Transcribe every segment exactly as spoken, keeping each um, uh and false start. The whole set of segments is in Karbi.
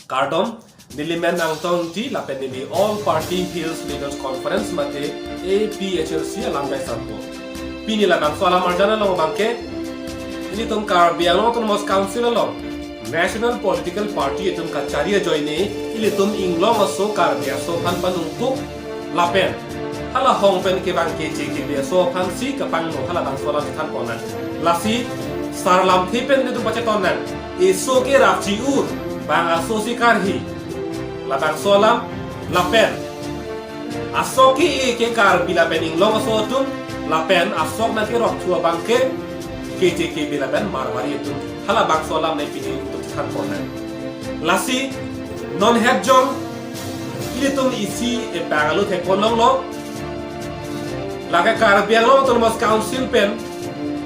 Kardom, neli men Angtong Ingti lapen neli All Party Hills Leaders Conference mate A P H L C alamkai sarpo. Pini labangso alam arjan along abangke, ilitum Karbi Anglong Autonomous Council along National Political Party atum kachari ajoine ilitum inglong aso Karbi aso aphan panungkuk lapen hala hong pen kevang keche kebe aso aphansi kapangno halabangso alam chethan ponnang. Lasi sar lamthe pen ilitum pachetonnang. Eso ke rapchi ur, bang aso si karhi. Labangso alam, lapen asok ke-e ke Karbi lapen inglong aso atum, lapen asok nangkerok thu abangke keche kebe lapen Marwari atum. Halabangso alam ne pini ilitum chethan ponnang. Lasi non het jong ilitum isi epang alu thekpon longlo. Lake Karbi Anglong Autonomous Council pen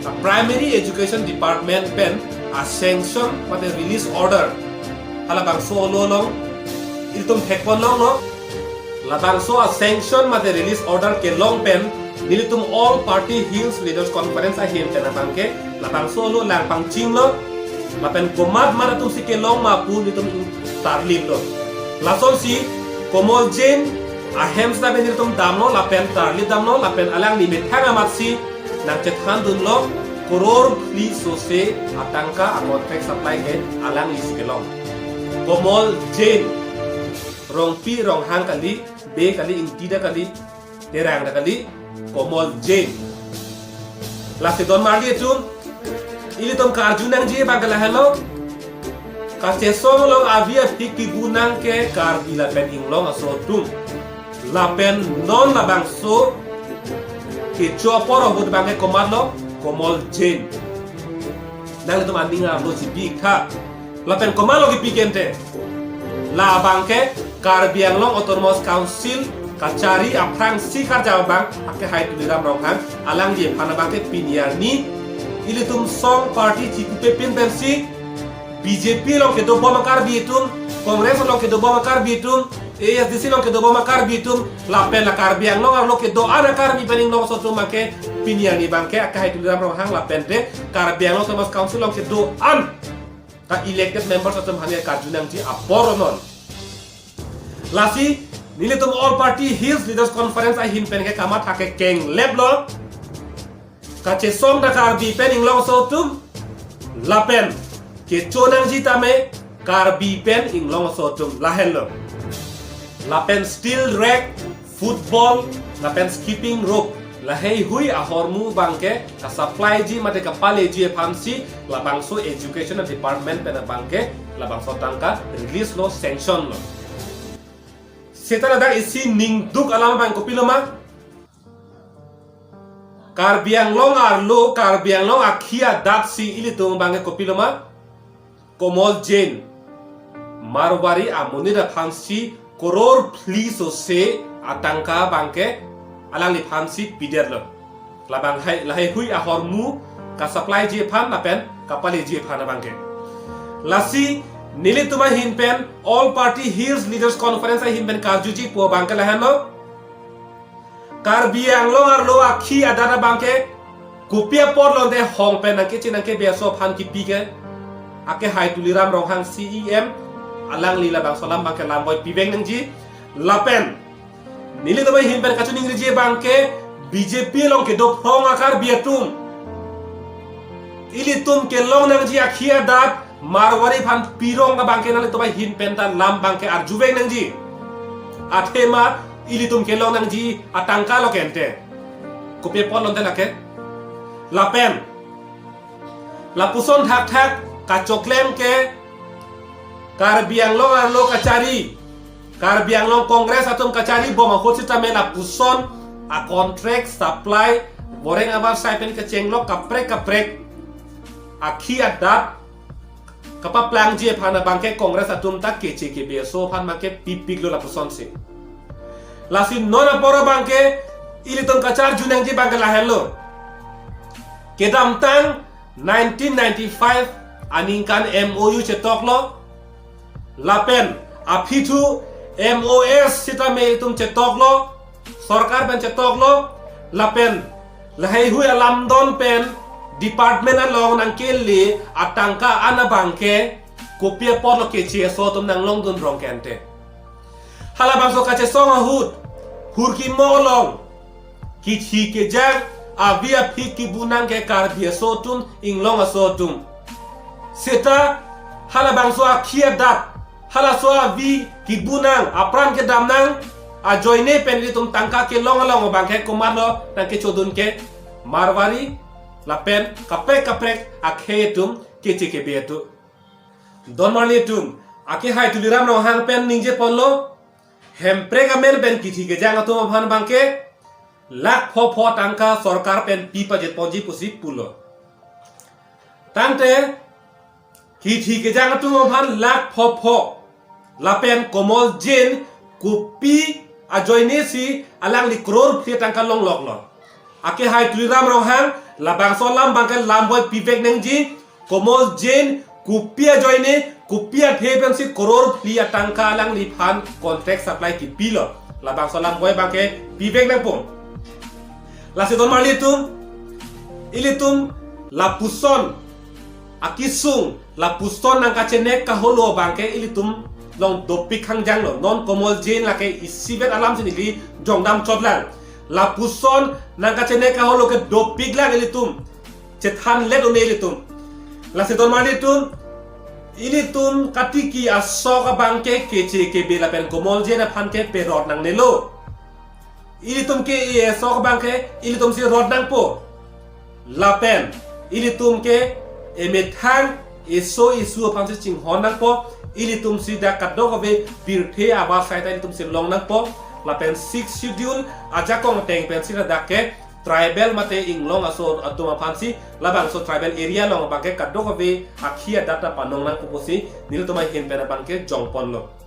a Primary Education Department pen a sanction mate release order, halabangso alo along ilitum thekpon longlo. Labangso a sanction mate release order kelong pen nelitum All Party Hills Leaders Conference ahin pen abangke labangso alo lang pangchinglo. Lapen komat mat atum si kelong ma pu nelitum tarliplo. Lasonsi Komol Jain ahem seta pen nelitum damlo lapen tarlip damlo lapen alangli methang amatsi nangchethan dunlo, koror phli sose atangka a contract supply ke alangli si kelong. Komol Jain, Rongpi Ronghang kali, Bey kali, Ingti ta kali, Terang ta kali, Komol Jain. Lasi don marli atum, ilitum karju nangji abangke lahenlo. Kachesong along avi aphi kibu nang ke Karbi lapen inglong aso atum. Lapen non labangso kecho apor ahut abangke komatlo, Komol Jain. Nanglitum aning arlo chibi tha. Lapen komatlo kipi ke ante. Labangke Karbi Anglong Autonomous Council kachari aphrangsi karjap abang akehai Tuliram Ronghang, alangli aphan abangke pini arni ilitum song party chikupepin pensi B J P along kedobom a-Karbi atum, Congress along kedobom a-Karbi atum, A S D C along kedobom a-Karbi atum, lapen la Karbi Anglong arlo kedo-an a-Karbi pen inglong aso atum abangke pini arni abangke akehai Tuliram Ronghang lapen te Karbi Anglong Autonomous Council along kedo-an ka elected members atum aphan ke karju nangji apor non. Lasi nelitum All Party Hills Leaders Conference ahin pen ke kamatha ke kengleplo. Kachesong ta Karbi pen inglong aso atum, lapen kecho nangji tame Karbi pen inglong aso atum, lahenlo. Lapen steel rack, football, lapen skipping rope, laheihui ahormu abangke ka-supply ji mate kapaleji aphansi labangso education department pen abangke labangso tangka release lo, sanction lo. Seta ladak isi ningduk alam abang kopilo ma? Karbi Anglong arlo, Karbi Anglong akhi adat si ilitum abangke kopilo ma? Komol Jain, Marwari amonit aphansi koror phli sose atangka abangke alangliphansi pidetlo. Labang hai, laheihui ahormu ka-supply ji aphan lapen kapaleji aphan abangke. Lasi nelitum ahin pen All Party Hills Leaders Conference ahin pen karjuji pu abangke lahenlo. Karbi Anglong arlo akhi adat abangke kopi apot lonte hong pen nangkeche nangkebe aso aphan kipi ke akehai Tuliram Ronghang C E M, alangli labangso alam abangke lamboi pivek nangji. Lapen nelitum ahin pen kachiningriji abangke B J P along kedo phrong a-Karbi atum, ilitum kelong nangji akhi adat Marwari aphan pirong abangke nanglitum ahin pen ta lam abangke arjuvek nangji. Athema ilitum kelong nangji atangka lo ke ante. Kopi apot lonte lake. Lapen lapuson thakthak kachoklem ke Karbi Anglong arlo kachari, Karbi Anglong Congress atum kachari bom ahut sitame lapuson a-contract supply boreng abar sai pen kechenglok kaprek kaprek akhi adat kapaplangji aphan abangke Congress atum ta keche kebe aso aphan abangke pipiklo lapusonsi. Lasi non apor abangke ilitum kacharju nangji abangke lahenlo. Kedamtang nineteen ninety-five aningkan M O U chetoklo. Lapen aphi thu M O S sitame itum chetoklo, sorkar pen chetoklo. Lapen laheihui alamdon pen department along nangkele atangka an abangke Kopi apotlo keche aso atum nanglongdun rong kente. Halabangso kachesong ahut, hurki mo along, kithi kejang, avi aphi kibunang ke Karbi aso atum, inglong aso atum. Seta, halabangso akhi adat, halaso avi kibunang, apran kedamnang ajoine pen ilitum tangka kelong along abangke komatlo nangkechodun ke, Marwari lapen kaprek kaprek akhei atum, keche kebe atum. Don marli atum, akehai Tuliram Ronghang pen ningjeponlo, Hemprek amen pen kithi kejang atum aphan abangke lakh pho pho tangka sorkar pen pi pajetponji pusi pulo. Tangte kithi kejang atum aphan lakh pho pho, lapen Komol Jain kopi ajoine si alangli crore phli tangka longloklo. Akehai Tuliram Ronghang labangso alam abangke lamvoi pivek nangji, Komol Jain kopi ajoine, kopi athe pensi crore phli atangka alangliphan contract supply kipilo. Labangso lamvoi abangke pivek nangpo. Lasi don marli atum, ilitum lapuson akesung, lapuson nangkachenek kaholo abangke ilitum along dopik hangjanglo. Non Komol Jain lake isivet alam si neli jongdam chotlang. Lapuson nangkachenek kaholo ke dopiklang ilitum. Chethanlet un-e ilitum. Lasi don marli atum, ilitum katiki asok abangke keche kebe lapen Komol Jain aphan ke perot nangnelo. Ilitum ke-e asok abangke ilitum si rot nangpo. Lapen ilitum ke emethang eso esu aphan si chinghon nangpo. Ilitum si dak kadokave pirthe abar saita ilitum si long nangpo. Lapen Sixth Schedule ajakong ateng pensi ladak ke tribal mate inglong aso atum aphan si labangso tribal area along abangke kadokave akhi adat ta panong nangpo pusi nelitum ahin pen abangke jongponlo.